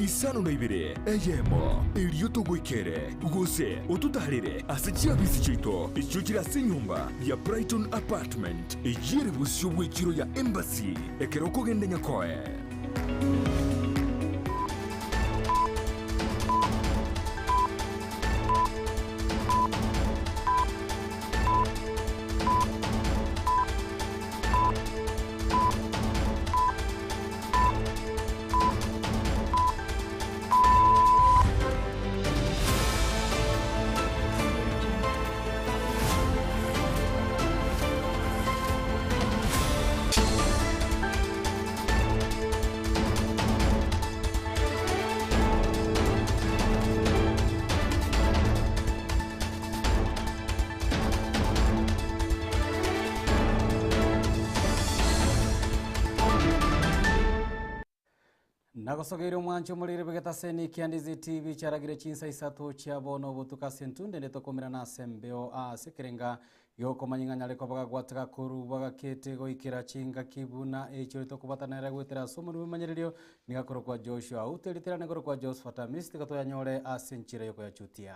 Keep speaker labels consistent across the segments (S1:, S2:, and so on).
S1: 52 eyemo, erio togoikere, gose ototaarere ase chiabisi chiaito echio chire ase enyomba ya Brighton Apartment, eyio ere bosio bw'echiro ya Embassy ekero okogenda Nyakoe.
S2: Nagosogeire omwancho omorere bw'egetaseni kia Ndizi TV chiaragire chinsa isato chia bono obotuko ase entunde ende tokomerana ase embeo ase ekerenga giokomanya ng'a nyare koba gagwateka korwa bagakete goikera chingaki buna echio tokobwatana nere goetera ase omorwani bw'emanyererio nigo akorokwa Joshua Auta eritera nigo akorokwa Josephat Amisi tiga toyanyore ase enchera yokoyachutia.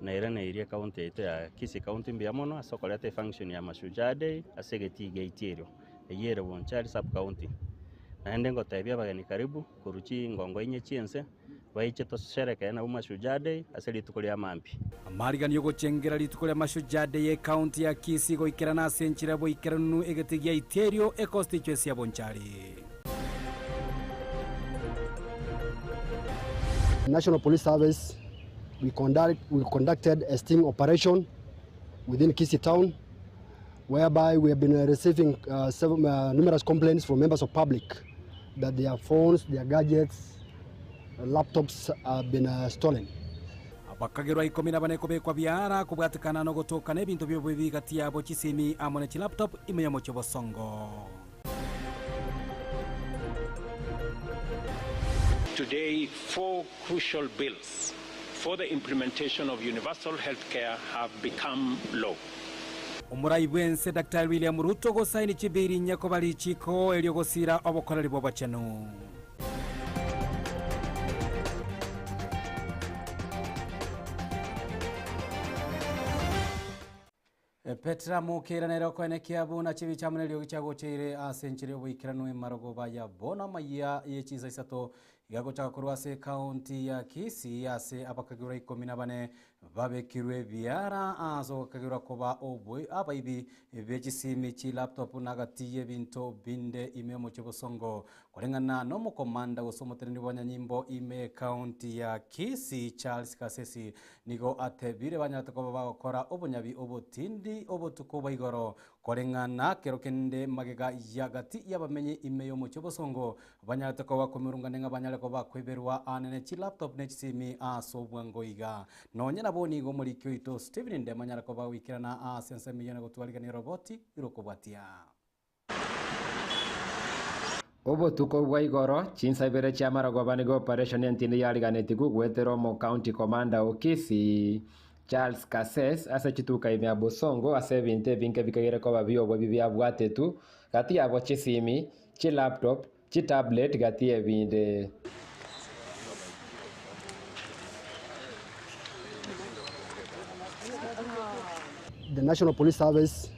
S3: Nairaneirie ekaunti yaito ya Kisii County mbuya mono ase okoreta efunction ya Mashujaa Day ase egetii giaito erio, eyio ere Bonchari Sub County. Naende ngotebia abageni karibu korwa chingongo inye chi'ense, baiche tosherekee nabwo Mashujaa Day ase rituko ria mambia.
S2: Amariganio gochengera rituko ria Mashujaa Day ekaunti ya Kisii goikerana ase enchera ya boikeranu egetii giaito erio econstituency ya Bonchari.
S4: National Police Service, we, conduct, we conducted a sting operation within Kisii town whereby we have been uh, receiving uh, several, uh, numerous complaints from members of public that their phones, their gadgets, uh, laptops have been uh, stolen.
S2: Abakagerwa ikomi na bane kobekwa biara kobwatekana nogotoka nebinto bioboibi gati yabo chisimi amo ne chilaptop ime yomochie Bosongo.
S5: Today, four crucial bills for the implementation of universal health care have become law.
S2: Omorai bw'ense Daktari William Ruto gosaini chibiri inye koba richiko erio gosira obokoreri bw'obochenu. Petra mokeira nere okoenekia buna chibicha amo neriogi chiagocheire ase enchera y'oboikeranu emarogoba ya bono amayia ye chinsa isato iga gochaka korwa ase ekaunti ya Kisii ase abakagerwa ikomi na bane babekirwe ebiara ase ogokagerwa koba oboi abaibi be chisimi, chilaptop na gati y'ebinto binde ime omochie Bosongo Koreng'ana nomokomanda gose omoteneneri bw'abanyanyimbo ime ekaunti ya Kisii Charles Kasesi nigo atebire banyarete koba bagokora obonyabi obotindi obotuko bwa igoro koreng'ana kero kende magega ya gati y'abamenyi ime y'omochie obosongo banyarete koba komerungane ng'a banyare koba bakoiberwa anene chilaptop ne chisimi ase obwango iga. Nonye nabo nigo omoriki oito Stephen Ndemo anyare koba goikerana ase ensemo eyio na gotwarigania eroboti irokobwatia.
S6: Obotuko bwa igoro, chinsa ibere chi'amarogoba nigo operation entindi yariganetigwe goetera omo county commander o Kisii, Charles Kases ase chituka ime ya Bosongo ase ebinto ebinge bikageire koba bi'oboibi biabwatetwe gati yabo chisimi, chilaptop, chitablet gati y'ebinde.
S4: The National Police Service,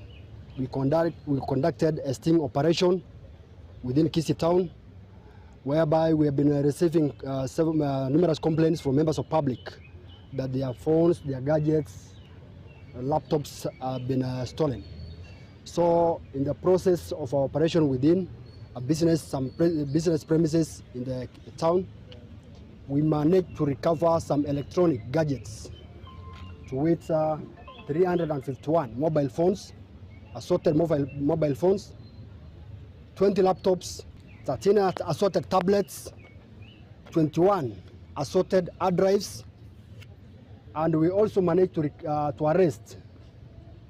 S4: we, conduct, we conducted a sting operation within Kisii town whereby we have been uh, receiving uh, several, uh, numerous complaints from members of public that their phones, their gadgets, uh, laptops have been uh, stolen. So in the process of our operation within a business, some pre business premises in the town, we managed to recover some electronic gadgets to which uh, 351 mobile phones, assorted mobile, mobile phones, 20 laptops, 13 assorted tablets, 21 assorted hard drives, and we also managed to, uh, to arrest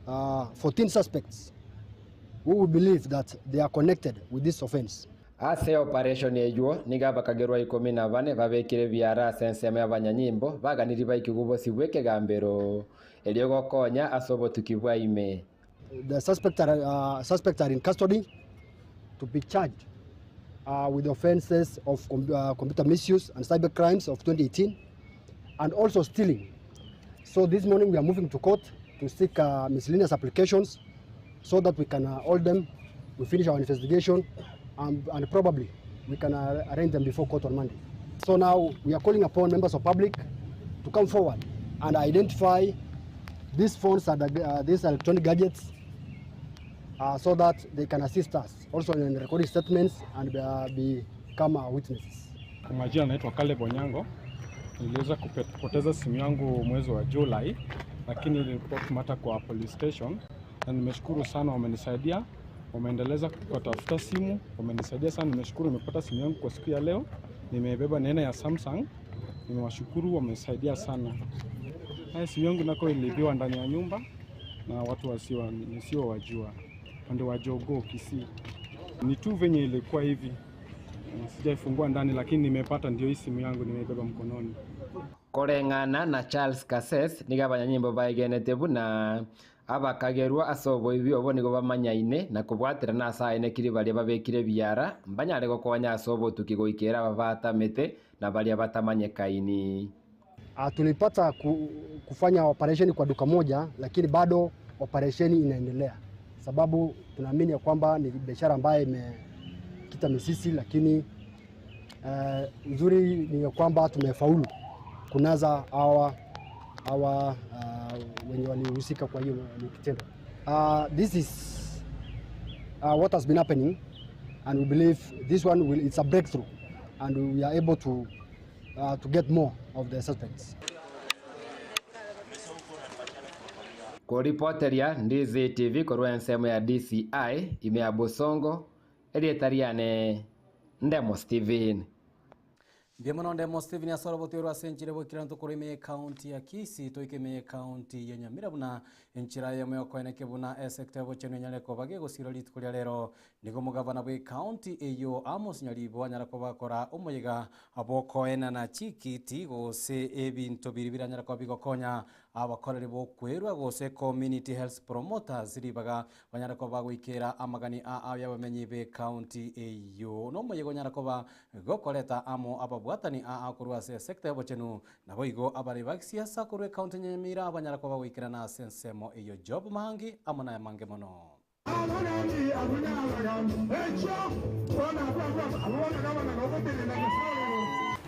S4: uh, 14 suspects who we believe that they are connected with this offense.
S6: Ase operation eywo nigo abakagerwa ikomi na bane babekire ebiara ase ensemo y'abanyanyimbo baganirie baikigwe bosio bw'ekegambero erio gokonya ase obotuki bwa ime.
S4: The suspect are, uh, suspect are in custody. to be charged uh, with offenses of com uh, computer misuse and cyber crimes of 2018 and also stealing. So this morning we are moving to court to seek uh, miscellaneous applications so that we can uh, hold them, we finish our investigation, and, and probably we can uh, arraign them before court on Monday. So now we are calling upon members of public to come forward and identify these phones and uh, these electronic gadgets uh, so that they can assist us also in recording statements and uh, become our witnesses.
S7: Kwa majina naitwa Caleb Onyango. Niliweza kupoteza simu yangu mwezi wa Julai, lakini niliripoti matter kwa police station, na nimeshukuru sana, wamenisaidia, wameendeleza kutafuta simu, wamenisaidia sana, nimeshukuru. Nimepata simu yangu kwa siku ya leo, nimebeba nena ya Samsung. Nimewashukuru, wamesaidia sana. Haya, simu yangu nako iliibiwa ndani ya nyumba na watu wasio nisiowajua upande wa Jogoo Kisii. Ni tu venye ilikuwa hivi sijaifungua ndani, lakini nimepata, ndio hii simu yangu nimeibeba mkononi.
S6: Koreng'ana na Charles Kases nigo abanyanyimbo baegenete buna abakagerwa ase oboibi obo nigo bamanyaine na kobwaterana ase aenekiri baria babekire ebiara mbanyare gokonya ase obotuki goikera aba batamete na baria batamanyekaini.
S4: Uh, tulipata ku, kufanya operesheni kwa duka moja, lakini bado operesheni inaendelea, sababu tunaamini ya kwamba ni biashara ambayo imekita mizizi, lakini uh, uzuri ni ya kwamba tumefaulu kunaza hawa hawa uh, wenye walihusika kwa hiyo kitendo. Uh, this is uh, what has been happening and we believe this one will, it's a breakthrough and we are able to, uh, to get more of the suspects.
S6: Kũripoteria Ndizi TV korwa ensemo ya DCI ime ya Bosongo erieta riane Ndemo Steven.
S2: Mbia mono Ndemo Steven asoro botero ase enchera bwekira ntukuru ime county ya Kisii toike ime county ya Nyamira buna enchera yemo yokoeneke buna esector bochenu enyare koba gegosira rituko ria rero nigo omogavana bwe county eyo Amos Nyaribo anyara kobakora omoyega abokoenana chikiti gose ebinto biri biranyara koba bigokonya abakoreri bokwerwa gose community health promoters ribaga banyara koba goikera amagani a ayabamenyi be county eyo nomoyega onyara koba gokoreta amo ababwatani a akorwa ase sector yobochenu nabo igo abari ba gisiasa korwa county Nyamira abanyara koba goikerana ase ensemo eyo Job Mahangi amo naye mange mono.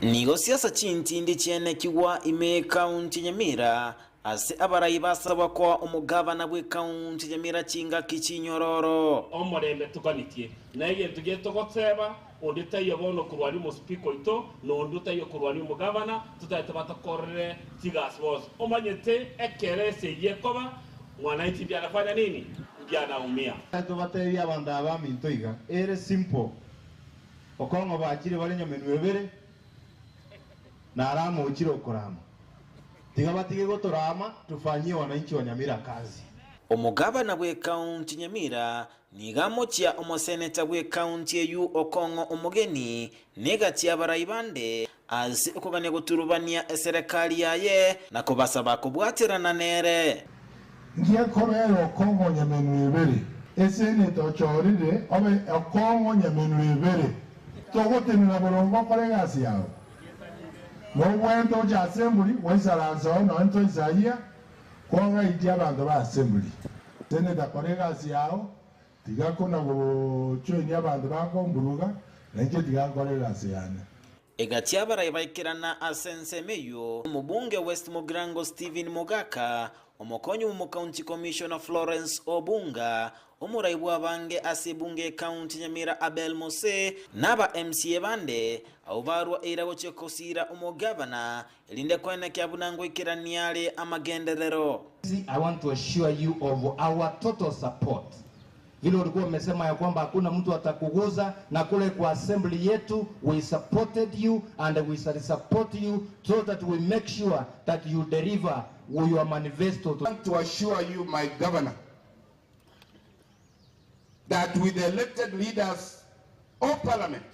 S8: Nigo siasa chintindi chienekigwa ime county Nyamira ase abarai basabwa kwa omogavana bwe county Nyamira chingaki chinyororo
S9: omorembe tukanitie na egento getogoteba onde taiyo bono korwani omosipika oito na onde otaiyo korwani omogavana totaete batakorere chigasi bonsi omanyete ekere ase eywo ekoba mwananchi mbi anafanya nini mbi anaumia
S10: tubatebi abanto aba minto iga ere simple okong'o bachire bare nyamenu ebere narama ochire okorama tiga batige gotorama tufanyie wananchi wa Nyamira kazi.
S8: Omogavana bwe county Nyamira nigamochia omoseneta bwe county eyu okong'o omogeni negatia abarai bande ase okogania goturubania eserekari yaye na kobasaba kobwaterana nere.
S11: Ngiekobera okong'o nyamenu ebere eseneta ochorire obe okong'o nyamenu ebere togotenena borongo okore egasi yago nobwente ocha assembly waisaransa oo nonye toisaia kwong'aitia abanto ba assembly seneta kora egasi yago tiga kona gochoinia abanto bakomburuga nainche tiga nkore egasi yane.
S8: Egati abarai baikerana ase ensemo eyo omobunge West Mugirango Stephen Mogaka omokonyi omo county commissioner Florence Obunga omorai bwa abange ase ebunge county Nyamira Abel Mose naba MCA bande abo barwa eira gochia kosira omogavana erinde koenekia buna ngoikerania are amagenderero.
S10: I want to assure you of our total support. Vile ulikuwa umesema ya kwamba hakuna mtu atakuguza, na kule kwa assembly yetu we supported you and we shall support you so that we make sure that you deliver your manifesto.
S11: I want to assure you, my governor, that with the elected leaders of parliament,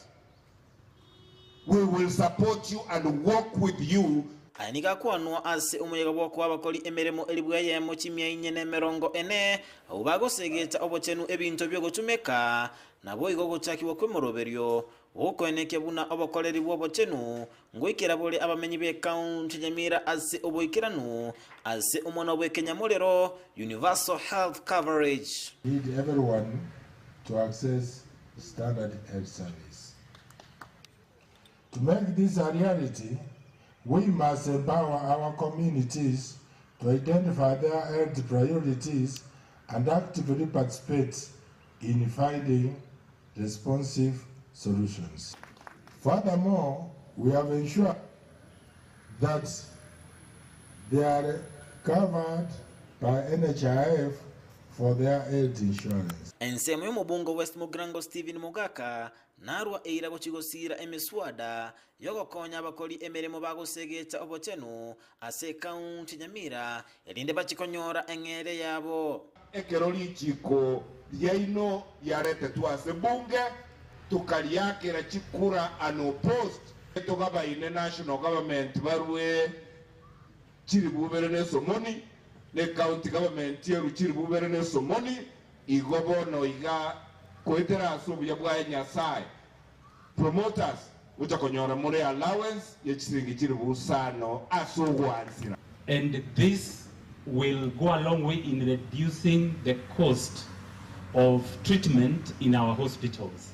S11: we will support you and work with you.
S8: Aya nigo akwanwa ase omoyega bw'okoa abakori emeremo elifu eyemo chimia inye na emerongo ene, abwo bagosegeta obochenu ebinto bi'ogotumeka, naboigo ogochakigwa kw'emoroberio bw'okoenekia buna obokoreri bw'obochenu ngoikera bore abamenyi b'ekaunti ya Nyamira ase oboikeranu ase omwana bw'ekenyamorero, Universal Health Coverage.
S11: Need everyone to access standard health service. To make this a reality, we must empower our communities to identify their health priorities and actively participate in finding responsive solutions. Furthermore, we have ensured that they are covered by NHIF for their health insurance.
S8: Ensemo y'omobunge o West Mugirango Stephen Mogaka narwa eira gochia gosiira emeswada y'ogokonya abakori emeremo bagosegeta obochenu ase ekaunti ya Nyamira erinde bachie konyora eng'eria yabo.
S12: Ekero richiiko riaino riaretetwe ase bunge, tokariakera chikura unopposed, togabaine national government barue chilifu ibere na esomoni, na ecounty government erue chilifu ibere na esomoni, igo bono iga koetera ase obuya bwaye Nyasae, promoters gocha konyora more allowance ye chisiringi chilifu isano ase ogwansera.
S13: And this will go a long way in reducing the cost of treatment in our hospitals.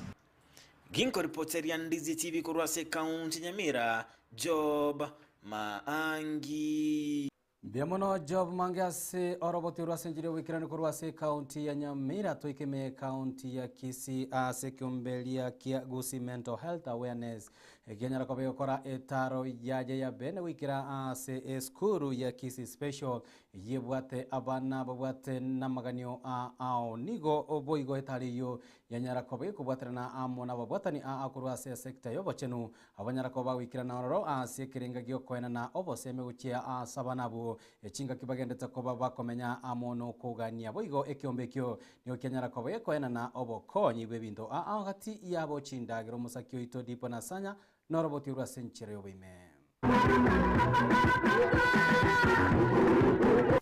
S8: Ginkoripoteria Ndizi TV korwa ase ekaunti ya Nyamira, Job Maangi.
S2: Mbuya mono Job Mange ase oroboti rwa ase enchera y'oboikeranu korwa ase ekaunti ya Nyamira toike ime ekaunti ya Kisii ase ekiomberia kia Gusii Mental Health Awareness ekianyara koba egokora etaro yaye ya bene goikera ase esukuru ya Kisii Special yebwate abana babwate namaganio a ao nigo boigo etaro eyio yanyara koba egekobwaterana amo nababwatani aa korwa ase esector y'obochenu Abanyara koba bagoikerana ororo ase ekerenga gi'okoenana obosemi gochia ase abana abwo, chingaki bagendete koba bakomenya amo nokogania. Boigo ekeombe ekio nigo kianyara koba gekoenana obokonyi bw'ebinto aa gati yabo chindagera. Omosaki oito Dipo Nasanya noroboti orwo ase enchera y'oboime.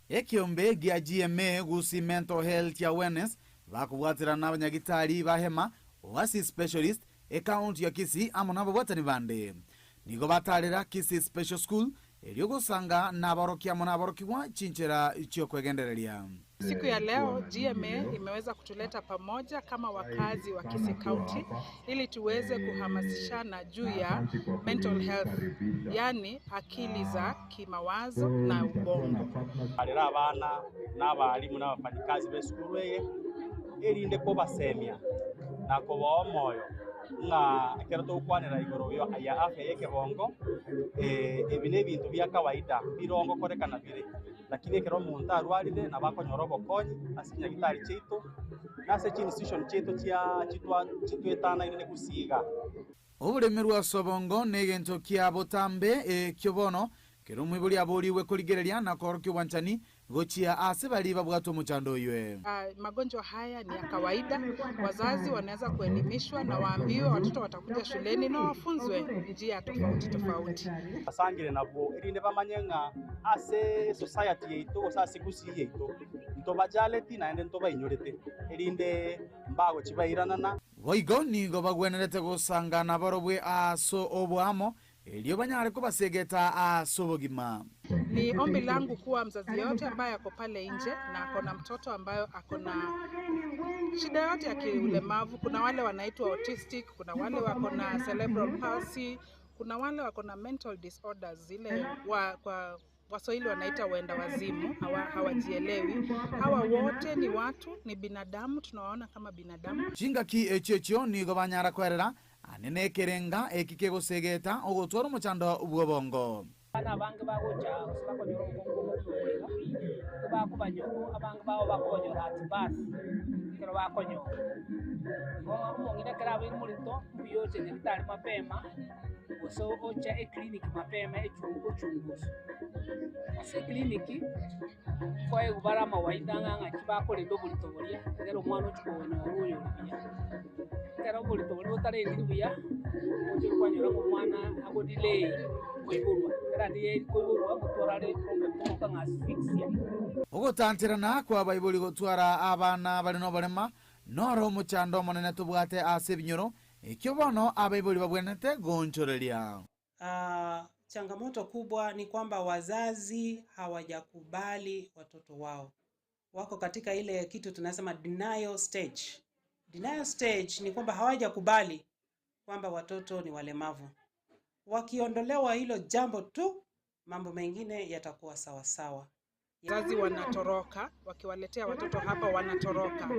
S14: Ekeombe gia GMA Gusii Mental Health Awareness bakobwaterana nabanyagitari ba Hema Oasis Specialist Ekaunti ya Kisii amo nababwatani bande nigo batarera Kisii Special School erio gosanga nabaorokia amo naborokigwa chinchera chi'okwegendereria.
S15: Siku ya leo GMA imeweza kutuleta pamoja kama wakazi wa Kisii County ili tuweze kuhamasishana juu ya mental health, yani akili za kimawazo na ubongo.
S16: Arera abana na abarimu na abafanyikazi b'esukuru eye erinde kobasemia na koboa omoyo ng'a ekero togokwanera igoro ya afya ya ekebongo ebi na ebinto bia kawaida birongo korekana bire lakini ekero omonto arwarire nabo akonyora obokonyi ase chinyagitari chiaito na ase chiinstitution chiaito chia chitwa chitwetanaine na gusiga.
S14: Oboremerwa ase obongo negento kia botambe ekio bono kera omoibori aborigwe korigereria na koorokia obwanchani Gochia aase baria babwate omochando oywe.
S15: Magonjwa haya ni ya kawaida. Wazazi wanaweza kuelimishwa na waambiwe watoto watakuja shuleni na wafunzwe njia tofauti tofauti.
S16: Basangire nabwo, erinde bamanye ng'a ase esociety yaito gose ase Gusii yaito ntobajaleti naende ntobainyorete, erinde mbagochia bairanana.
S14: Boigo nigo bagwenerete gosanga nabarobwe ase oboamo Erio banyare kobasegeta ase obogima.
S15: Ni ombi langu kuwa mzazi yeyote ambaye ako pale nje na ako na mtoto ambayo ako na shida yote ya kiulemavu. Kuna wale wanaitwa autistic, kuna wale wako na cerebral palsy, kuna wale wako na mental disorders zile wa, kwa Waswahili wanaita wenda wazimu, hawajielewi. Hawa wote ni watu, ni binadamu, tunawaona kama binadamu.
S14: Chingaki echio echio nigo banyara kwerera Ane nekerenga eki kegosegeta ogotwara omochando bw'obongo.
S17: Abana abange bagocha gose bakonyora obokongu obo buna obo iga, nigo bakobanyorwa, abange babo bakobanyora at birth ekero bakonyora. Igo omong'ina ekero abeire morito, mbuya oche nyagetari mapema, gose oche eclinic mapema ochunguswe. Ase eclinic, nkoegwa bare amawaidha ng'a ng'aki bakorenda oborito boria, ekero omwana ochia konyora oyore buya. Ekero oborito boria botarendiri buya, Ogochia kwanyora ng'a omwana ago delay koiborwa, ekero adelayed koiborwa, gotwara are problem togoka ng'a asphyxia.
S14: Ogotancherana kw'abaibori gotwara abana bare noborema noro omochando omonene tobwate ase ebinyoro, ekio bono abaibori babwenerete goonchoreria.
S18: Changamoto kubwa ni kwamba wazazi hawajakubali watoto wao, wako katika ile kitu tunasema denial stage. Denial stage ni kwamba hawajakubali kwamba watoto ni walemavu. Wakiondolewa hilo jambo tu, mambo mengine yatakuwa sawa sawa.
S15: Wazazi wanatoroka, wakiwaletea watoto hapa wanatoroka,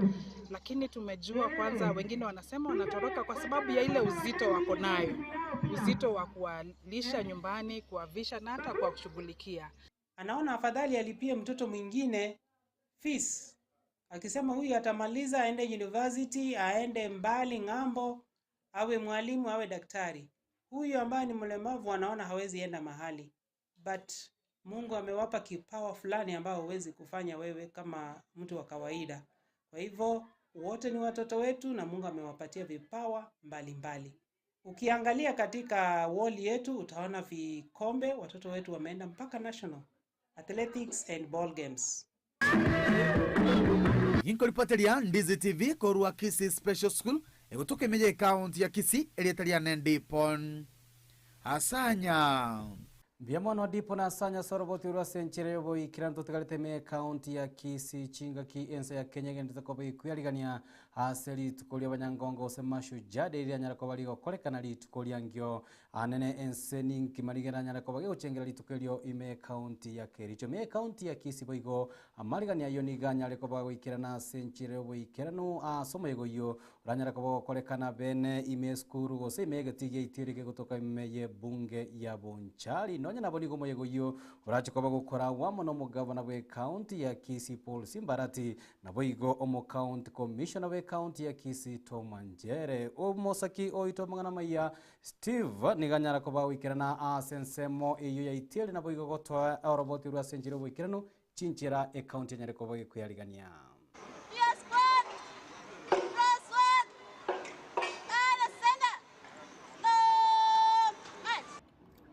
S15: lakini tumejua kwanza, wengine wanasema wanatoroka kwa sababu ya ile uzito wako nayo, uzito wa kuwalisha nyumbani, kuwavisha na hata kuwashughulikia.
S18: Anaona afadhali alipie mtoto mwingine fees, akisema huyu atamaliza aende university, aende mbali ng'ambo, awe mwalimu, awe daktari. Huyu ambaye ni mlemavu anaona hawezi enda mahali, but Mungu amewapa kipawa fulani ambao huwezi kufanya wewe kama mtu wa kawaida. Kwa hivyo wote ni watoto wetu na Mungu amewapatia vipawa mbalimbali mbali. Ukiangalia katika wall yetu utaona vikombe, watoto wetu wameenda mpaka national athletics and ball games.
S14: Ginkoripoteria Ndizi TV korwa Kisii Special School egotoka ime y'ecounty ya Kisii erieta riane Ndipon Asanya.
S2: Mbuya mono Dipon Asanya ase oroboti orwa ase enchera y'oboikeranu totigarete ime ekaunti ya Kisii chingaki ense ya Kenya egenderete koba ekwiyarigania ase rituko ria abanyangongo gose Mashujaa Day rianyara koba rigokorekana rituko riangio anene ense ninkima rigeranyare koba gegochengera rituko erio ime ekaunti ya Kericho. Ime ekaunti ya Kisii boigo amarigani ayio nigo anyare koba goikerana ase enchera y'oboikeranu ase omoyega oyio oranyare koba gokorekana bene ime esukuru gose ime egetii giaitire kegotoka ime y'ebunge ya Bonchari. Nonye nabo nigo omoyega oyio orache koba gokoragwa amo na omogavana bw'ekaunti ya Kisii Paul Simbarati naboigo omocounty commissioner bw'ekaunti ya Kisii Tom Anjere. Omosaki oito amang'ana amaya Steve nigo anyara koba goikerana ase ensemo eyio ya Itieri naboigo gotoa oroboti rwa ase enchera y'oboikeranu chinchera ekaunti enyare koba gekweyarigania.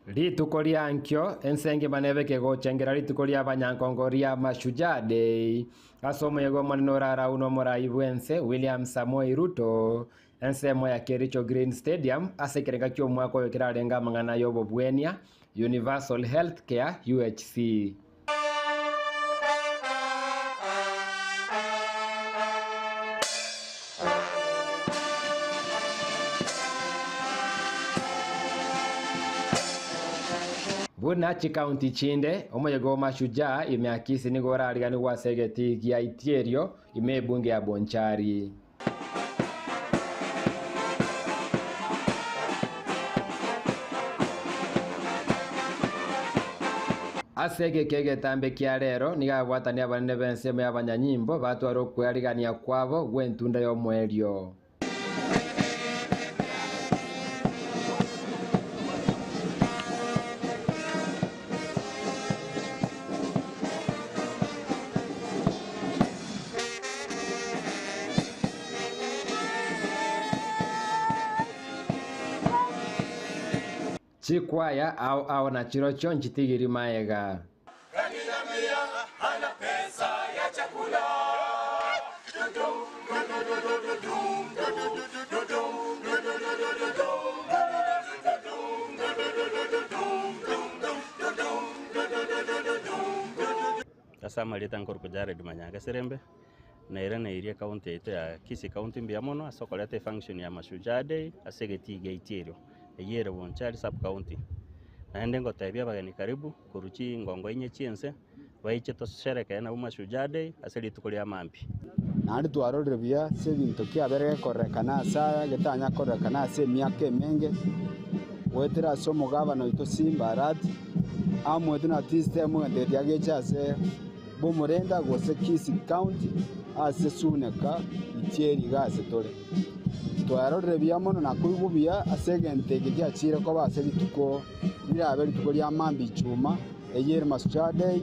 S6: Rituko ria nkio, ense engima nebe kegochengera rituko ri'abanyankongo ria Mashujaa Day, ase omoyega omonene orarau nomorai bw'ense William Samoei Ruto, ensemo ya Kericho Green Stadium ase ekerenga ki'omwaka oyo kerarenge amang'ana y'obobwenia, Universal Health Care, UHC. Buna chikaunti chinde, omoyega o Mashujaa ime ya Kisii nigo orariganigwe ase egetii gia Itierio ime ebunge ya Bonchari. Ase egeka egetambe kia rero nigo ababwatani abanene b'ensemo y'abanyanyimbo batware okwearigania kwabo gw'entunda y'omoerio. Chikwaya ao ao na chirochio nchitigiri magega.
S3: Ase amarieta nkorokwa Jared Manyanga Serembe, nairaneirie ekaunti yaito ya Kisii County mbuya mono ase okoreta efunction ya Mashujaa Day ase egetii giaito erio, eyio ere Bonchari sub county. Naende ngotebia abageni karibu korwa chingongo inye chi'ense, baiche tosherekee nabwo Mashujaa Day ase rituko ria mambia.
S19: Naende twarorire buya ase ebinto kiabere gekorerekana ase aya, getanya korerekana ase emiaka emenge, goetera ase omogabana oito Simba Arati, amoete na system egento eke tiagecha ase Bomorenda gose Kisii County ase Suneka Itieri iga ase tore. Twarorire buya mono na koigwa buya ase egento eke giachire koba ase rituko rirabe rituko ria mambia ichuma, eyio ere Mashujaa Day,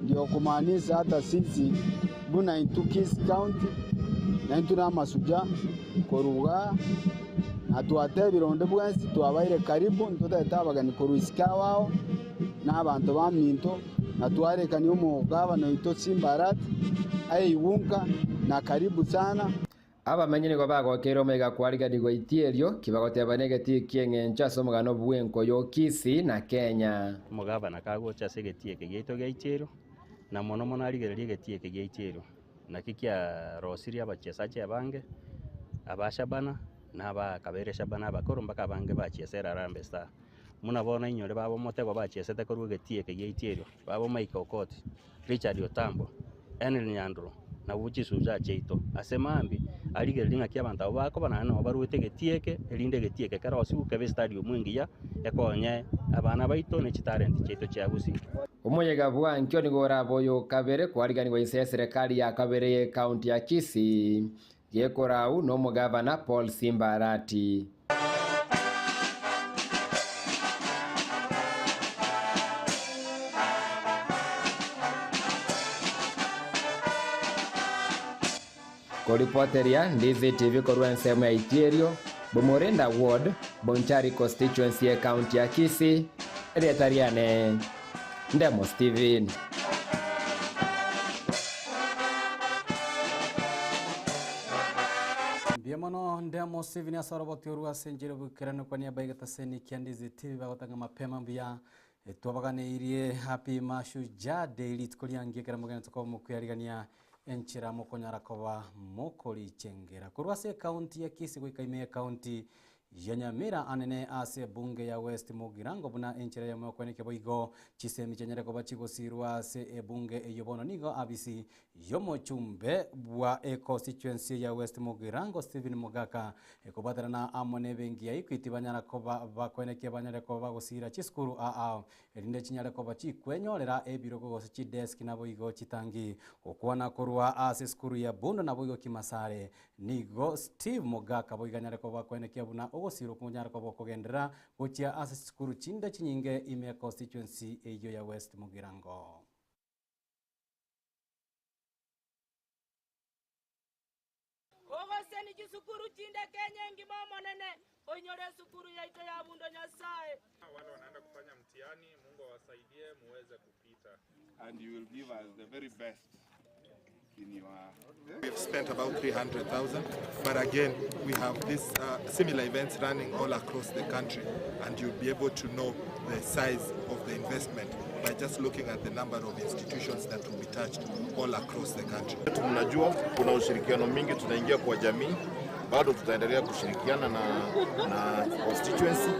S19: riokomaanisa hata sisi buna intwe Kisii County, naintwe na amashujaa koruga. Na twatebire onde bwensi twabaire karibu ntotete abageni korwa isiko ao na abanto ba minto na twarekania omogabana oito Simba Arati aigunka na karibu sana.
S6: Abamenyi nigo bagokeire omaiga kwariganigwa itierio kibagoteba negetii kieng'encho ase omogano bwenkoyo Kisii na Kenya.
S3: Omogabana kagocha ase egetii eke giaito gia Itierio, na mono mono arigererie egetii eke gia Itierio, naki kiarosirie abachesachi abange, aba Shabana, na abakabere Shabana abakoro mpaka abange bachiesera Harambee Star. Muna bono inyore baba omotego bachiesete korwa egetii eke gia Itierio, baba Mike Okot, Richard Otambo, Henry Nyandoro, nabwo chisucha chiaito. Ase maambia, arigererie ng'aki abanto abwo bakoba naende nabo barwete egetii eke, erinde egetii eke kerosiwe kebe estadium engiya, ekonye abana baito na chitalent chiaito chia Gusii.
S6: Omoyega bwa nkio nigo orabe oyo kabere kwariganigwa inse ya serikali ya kabere ya ekaunti ya Kisii gekorau na omogavana Paul Simba Arati. Koripoteria Ndizi TV korwa ensemo ya Itierio, Bomorinda Ward, Bonchari constituency ya county ya Kisii, erieta riane Ndemo Steven.
S2: Mbuya mono Ndemo Steven ase oroboti orwo ase enchera oboikeranu kwa niaba y'egetaseni kia Ndizi TV bagotanga mapema mbuya twabaganeirie Happy Mashujaa Day rituko riange ekero mogenete koba mokoyarigania enchera mokonyara koba mokorichengera. Korwa ase ekaunti ya Kisii goika ime ekaunti ya Nyamira anene ase ebunge ya West Mugirango buna enchera ya mokweneke boigo chisemi chianyare koba chigosirwa ase ebunge eyo bono nigo abisi yomochumbe bwa econstituency ya West Mugirango Stephen Mugaka ekobwaterana amo na ebenki ya Equity banyara koba bakweneke banyare koba bagosira chisukuru aa erinde chinyare koba chikwenyorera ebirogo gose chidesk nabo igo chitangi gokwana korwa ase esukuru ya Bondo nabo igo Kimasare nigo Steve Mugaka boiganyare koba kwenekia buna ogosira okonyara koba okogenderera gochia ase chisukuru chinde chinyinge ime constituency eyo ya West Mugirango.
S20: Ogoseni chisukuru chinde Kenya engima omonene oinyore esukuru yaito ya Bundo Nyasaye.
S21: Wale wanaenda kufanya mtihani, Mungu awasaidie muweze kupita.
S12: And you will give us the very best in your
S22: We've spent about 300,000, but again, we have these similar events running all across the country, and you'll be able to know the size of the investment by just looking at the number of institutions that will be touched all across the country.
S23: Mnajua kuna ushirikiano mingi tunaingia kwa jamii, bado tutaendelea kushirikiana na constituency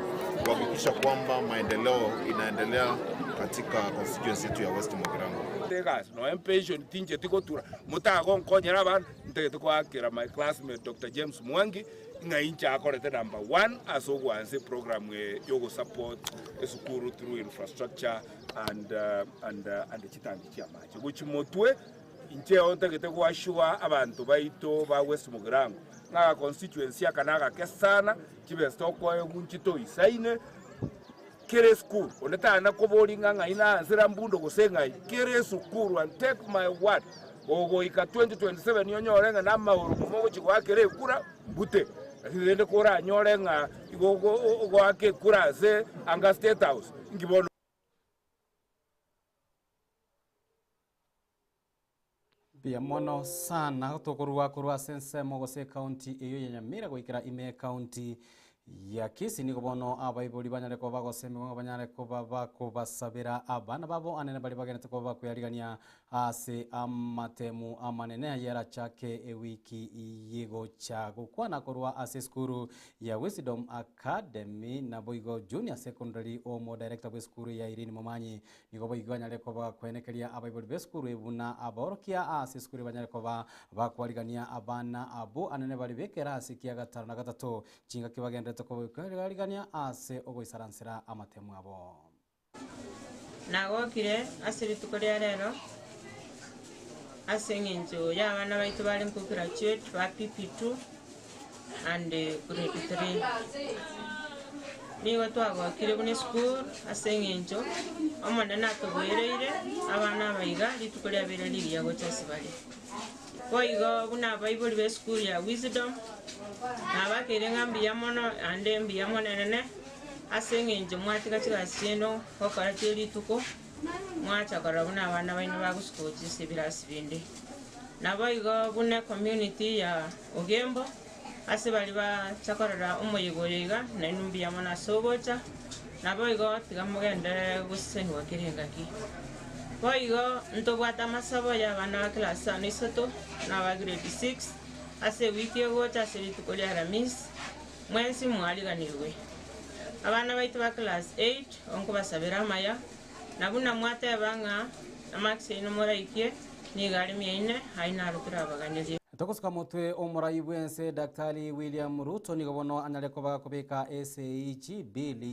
S23: kuhakikisha kwamba maendeleo inaendelea katika constituency yetu ya West Mugirango.
S24: Tegasi no pension tinche tikotura mutago nkonyera abantu ntegete kwakira my classmate Dr. James Mwangi ng'a inche akorete number 1 ase ogwansa program yogo support esukuru through infrastructure and chitangi chia mache gochimotwe inche ontegete gwashua abantu baito ba West Mugirango ng'a constituency aka nagake sana chibesa tokoe nchitoisaine kere school onetana kobori ng'a ng'ai nansera mbundo gose ng'ai kere sukuru and take my word gogoika 2027 yonyore ng'a namaoro mogochi gwakere ekura mbute lakini rende koranyore ng'a igo goaka ekura ase anga State House nkibono.
S2: Mbuya mono sana tokorwa korwa ase ensemo gose ekaunti eyo ya Nyamira goikera ime ekaunti ya Kisii nigo bono abaibori banyare koba bagosemigwa banyare koba bakobasabera abana babo anene bari bagenete koba bakoyarigania ase amatemu amanene ayerachake ewiki yegocha gokwana korwa ase esukuru ya Wisdom Academy nabo igo Junior Secondary omo director bwa esukuru ya Irene Momanyi nigo boigo anyare koba kwenekeria abaibori ba esukuru ebuna aborokia ase esukuru banyare koba bakwarigania abana abo anene bari bekera ase kia gatano na gatato chingaki bagenderete kobarigania ase ogoisaransera amatemu abo.
S25: Nagokire ase rituko ria rero ase eng'encho ya abana baito bare nkograduate ba PP2 and grade 3. Nigo twagokire buna esukuru ase eng'encho omonene atoboereire abana abaiga rituko riabeire rigiya gocha ase bare. Boigo buna abaibori b'esukuru ya Wisdom, nabakeire ng'a mbuya mono naende mbuya monene ase eng'encho mwatiga chigasi chiaino gokora chie rituko, mwacha korora buna abana baino bagosuka gochia ase ebirasi binde. Naboigo buna ecommunity ya Ogembo, ase baria bacha korora omoyega oyo iga, nainwe mbuya mono ase ogocha, naboigo tiga mogenderere gosesenigwa kera engaki. Boigo ntobwate amasabo y'abana ba class isano isato na aba grade 6 ase ewiki egocha ase rituko ria Aramisi, mwensi mwariganirwe. Abana baito ba class 8 onkobasabera amaya, na buna mwateba ng'a amarks aino moraikie nigo are 400, ayio naro torabaganerie.
S2: Togosuka motwe omorai bw'ense Daktari William Ruto nigo bono anyare koba gakobeka SAG bill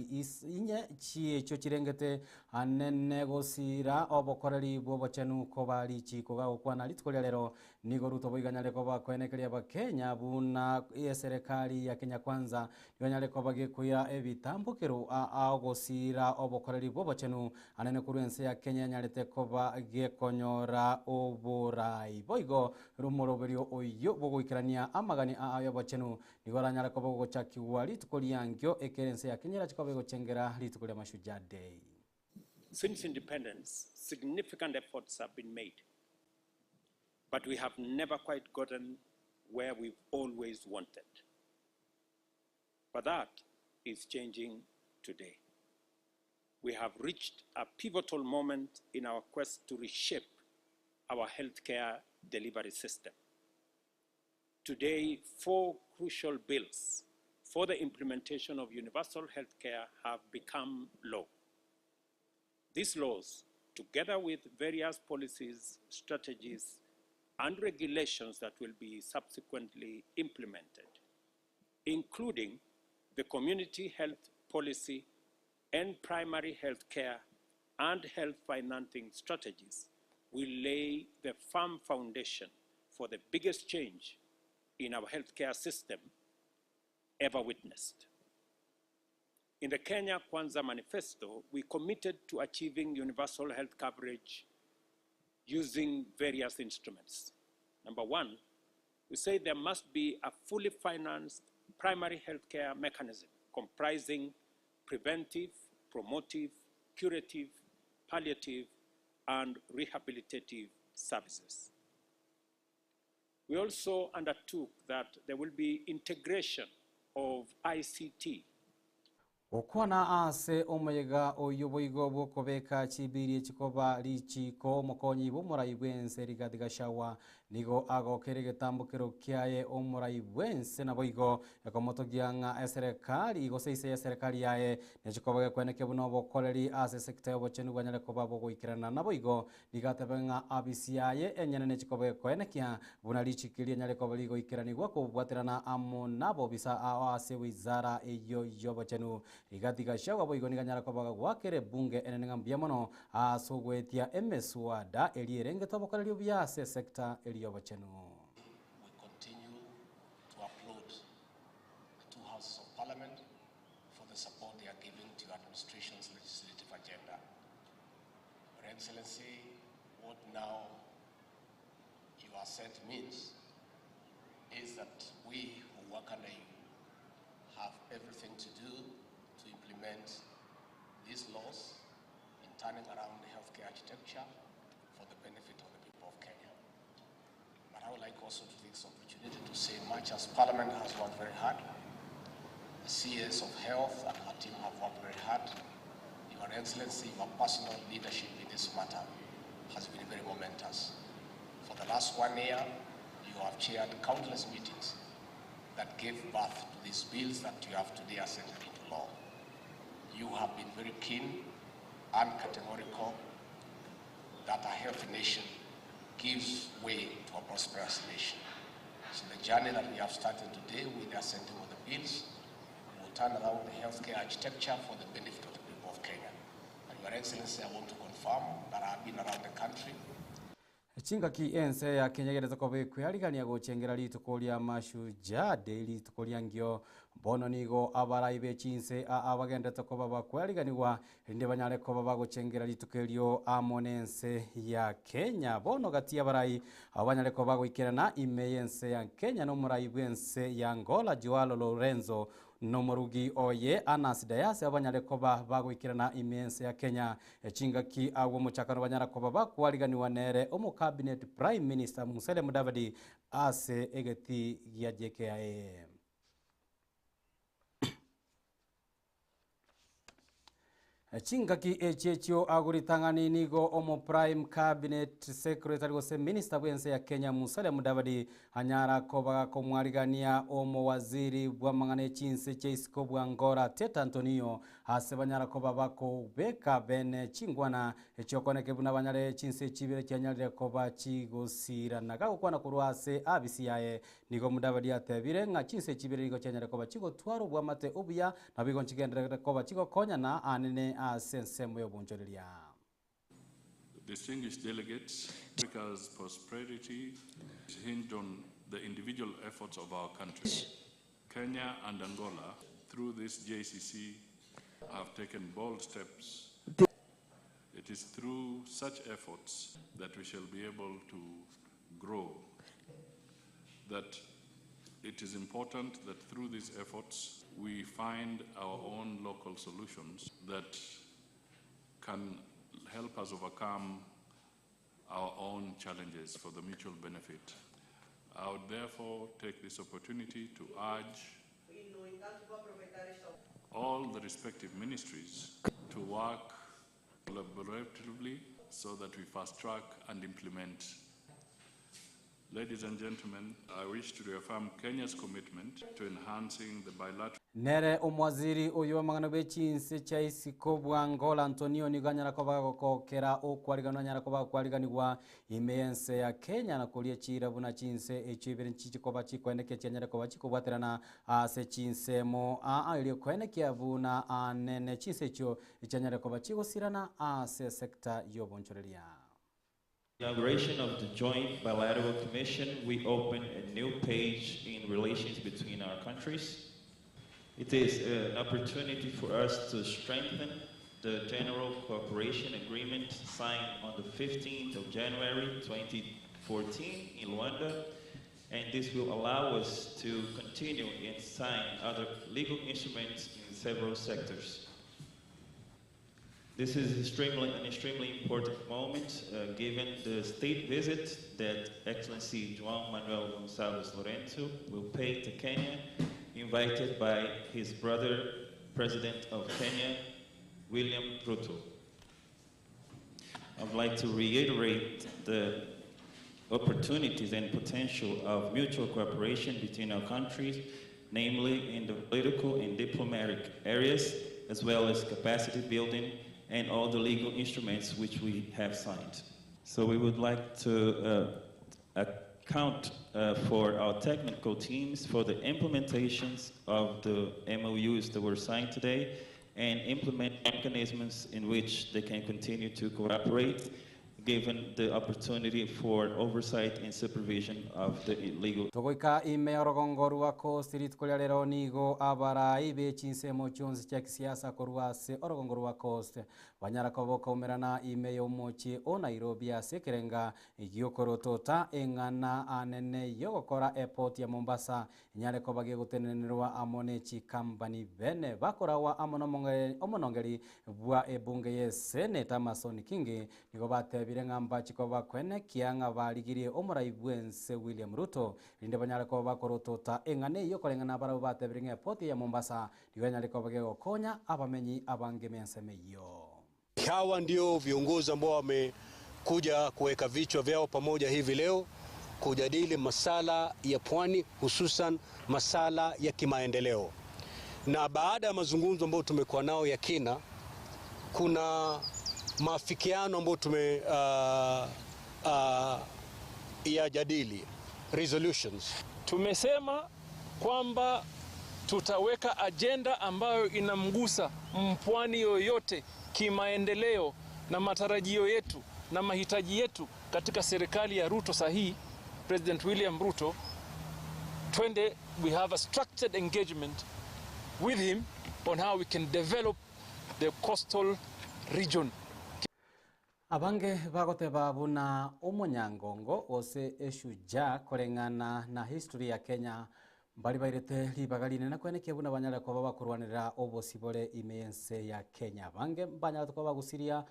S2: inye chiechio chirengete anene gosira obokoreri bw'obochenu koba richiko gagokwana rituko ria rero nigo Ruto boigo anyare koba koenekeria abakenya buna eserekari ya Kenya Kwanza nigo anyare koba gekoira ebitambokero agosira obokoreri bw'obochenu anene korwa ense ya Kenya yanyarete koba gekonyora oborai boigo Omoroberio oyio bw'ogoikerania amagani aa y'obochenu nigo oranyare koba ogochakigwa rituko riankio, ekero ense ya Kenya erache koba egochengera rituko ria Mashujaa Day.
S1: Since independence, significant efforts have been made, but we have never quite gotten where we've always wanted. But that is changing today. We have reached a pivotal moment in our quest to reshape our healthcare delivery system. Today, four crucial bills for the implementation of universal healthcare have become law. These laws, together with various policies, strategies, and regulations that will be subsequently implemented, including the Community Health Policy and Primary Health Care and Health Financing Strategies, will lay the firm foundation for the biggest change in our healthcare system ever witnessed. In the Kenya Kwanza Manifesto, we committed to achieving universal health coverage using various instruments. Number one, we say there must be a fully financed primary healthcare mechanism comprising preventive, promotive, curative, palliative, and rehabilitative services. We also undertook that there will be integration of ICT
S2: Gokwana ase omoyega oyio boigo bw'okobeka chibiiri chikoba richiiko, omokonyi bw'omorai bw'ense Rigathi Gachagua nigo agokera egetambokero kiaye omorai bw'ense naboigo ekomotogia ng'a eserekari gose ise y'eserekari yaye nechikoba gekweneke buna obokoreri ase esekta y'obochenu bwanyare koba bogoikerana naboigo nigo atebe ng'a abisi yaye enyene nechikoba gekoenekia buna richiko rianyare koba rigoikeranigwa kobwaterana amo nabobisa ao ase wizara eyio y'obochenu. Rigathi Gachagua boigo nigo anyara koba goakera ebunge enene ng'a mbuya mono ase ogoetia emeswada eria erengete obokoreri obuya ase esecta eria y'obochenu.
S4: We continue to applaud the two houses of parliament for the support they are giving to your administration's legislative agenda. Your Excellency, what now your assent means is that we who work under you have everything to do to implement these laws in turning around the healthcare architecture for the benefit of the people of Kenya. But I would like also to take this opportunity to say much as Parliament has worked very hard, the CS of Health and her team have worked very hard. Your Excellency, your personal leadership in this matter has been very momentous. For the last 1 year, you have chaired countless meetings that gave birth to these bills that you have today assented into law. You have been very keen and categorical that a healthy nation gives way to a prosperous nation. So the journey that we have started today with the assenting of the bills will turn around the healthcare architecture for the benefit of the people of Kenya. And Your Excellency, I want to confirm that I have been around the country.
S2: Chingaki ense ya Kenya egerete koba ekwearigania gochengera rituko ria Mashujaa Day rituko ria ngio. Bono nigo abarai be chinse aa bagenderete koba bakweariganigwa erinde banyare koba bagochengera rituko erio amo nense ya Kenya. Bono gati y'abarai abo banyare koba bagoikerana ime y'ense ya Kenya nomorai bw'ense ya Angola Joao Lourenço Nomorugi oye Anasi Dayasi abanyare koba bagoikerana ime ense ya Kenya chingaki agwo omochakano banyara koba bakwariganiwa nere omocabinet Prime Minister Musalia Mudavadi ase egetii gia JKIA. Chingaki echi echio agwo ritang'ani nigo omo Prime Cabinet Secretary gose Minister bw'ense ya Kenya Musalia Mudavadi anyara koba gakomwarigania omowaziri bw'amang'ana echinse chia isiko bwa Angola Tete Antonio ase banyara koba bakobeka bene chingwana echiokoneke buna banyare chinse echibere chianyarire koba chigosirana. Gagokwana korwa ase abisi yaye Nigo Mudavadi atebire ng'a chinse chibere nigo chianyare koba chigotwara obwamate obuya, naboigo nchigenderere koba chigokonyana anene ase ensemo y'obonchoreria.
S5: Distinguished delegates, Africa's prosperity is hinged on the individual efforts of our countries. Kenya and Angola, through this JCC, have taken bold steps. It is through such efforts that we shall be able to grow. That it is important that through these efforts we find our own local solutions that can help us overcome our own challenges for the mutual benefit. I would therefore take this opportunity to urge all the respective ministries to work collaboratively so that we fast track and implement. Ladies and gentlemen, I wish to reaffirm Kenya's commitment to enhancing the bilateral
S2: Nere omwaziri oyo bw'amang'ana bwe chinse chia isiko bwa Angola Antonio nigo anyara koba agokokera okwariganwa anyara koba akwariganigwa ime y'ense ya Kenya na koria chiira buna chinse echio ibere nchiche koba chikoenekia chianyare koba chikobwaterana ase chinsemo aa erio koenekia buna anene chinse echio chianyare koba chigosirana ase esecta y'obonchoreria.
S7: Inauguration of the Joint Bilateral Commission, we open a new page in relations between our countries. It is an opportunity for us to strengthen the General Cooperation Agreement signed on the 15th of January 2014 in Luanda, and this will allow us to continue and sign other legal instruments in several sectors. This is extremely, an extremely important moment, given the state visit that Excellency João Manuel Gonçalves Lourenço will pay to Kenya, invited by his brother, President of Kenya, William Ruto. I'd like to reiterate the opportunities and potential of mutual cooperation between our countries, namely in the political and diplomatic areas, as well as capacity building and all the legal instruments which we have signed. So we would like to account for our technical teams for the implementations of the MOUs that were signed today and implement mechanisms in which they can continue to cooperate, given the opportunity for oversight and supervision of the legal.
S2: Togoika ime orogongo rwa Coast rituko ria rero nigo abarai be chinsemo chionsi chia kisiasa korwa ase orogongo rwa Coast banyara koba bakaumerana ime y'omochie o Nairobi ase ekerenga giokorotota eng'ana anene yogokora airport ya Mombasa enyare koba gegotenenerwa amo ne chikampani bene bakorawa amo nomonge omonongeri bwa ebunge ye Senate Amason Kingi nigo batebire ng'a mbachiko bakwenekia ng'a barigirie omorai bwense William Ruto rinde banyare koba bakorotota eng'ana eyo koreng'ana barabwo batebire ng'a airport ya Mombasa nigo enyare koba gegokonya abamenyi abange mensemo eyio.
S9: Hawa ndio viongozi ambao wamekuja kuweka vichwa vyao pamoja hivi leo kujadili masala ya pwani, hususan masala ya kimaendeleo. Na baada ya mazungumzo ambayo tumekuwa nao ya kina, kuna maafikiano ambayo tume yajadili resolutions.
S10: Tumesema kwamba tutaweka ajenda ambayo inamgusa mpwani yoyote kimaendeleo na matarajio yetu na mahitaji yetu katika serikali ya Ruto sahihi, President William Ruto, twende we have a structured engagement with him on how we can develop the coastal region.
S2: Abange bagoteba buna omonyangongo gose eshujaa koreng'ana na history ya Kenya mbari bairete ribaga rinene kwenekia buna banyare koba bakorwanera obosibore ime ense ya Kenya. Abange mbanyarete koba bagusiria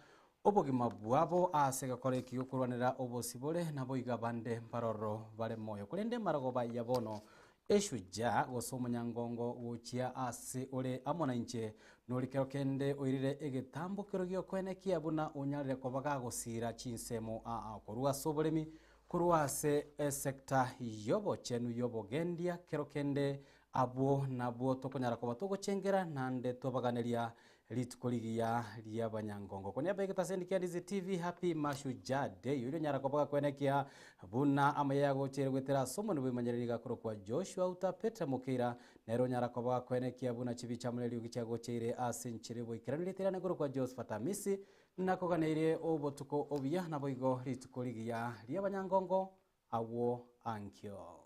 S2: obogima bwabo ase gakora eki gokorwanera obosibore nabo iga bande mbaroro bare moyo. Korende marogoba ya bono eshujaa gose omonyangongo gochia ase ore amo na inche norikero kende oirire egetambokero giokwenekia buna onyarire koba gagosira chinsemo aa korwa ase oboremi korwa ase esecta yobochenu yobogendia kero kende abwo nabwo tokonyara koba togochengera nande twabaganeria rituko rigiya ria abanyangongo. Koniaba egetaseni kia Ndizi TV happy Mashujaa Day oria onyara koba gakwenekia buna amaya yagochere gwetera ase omoni bwemanyereri gakorokwa Joshua Utapete Mukeira nere onyara koba gakwenekia buna chibicha amo neriogi chiagocheire ase enchera eboikeranu rieterane korokwa Josephat Amisi nakoganeirie obotuko obuya naboigo rituko rigiya ria abanyangongo agwo ankio.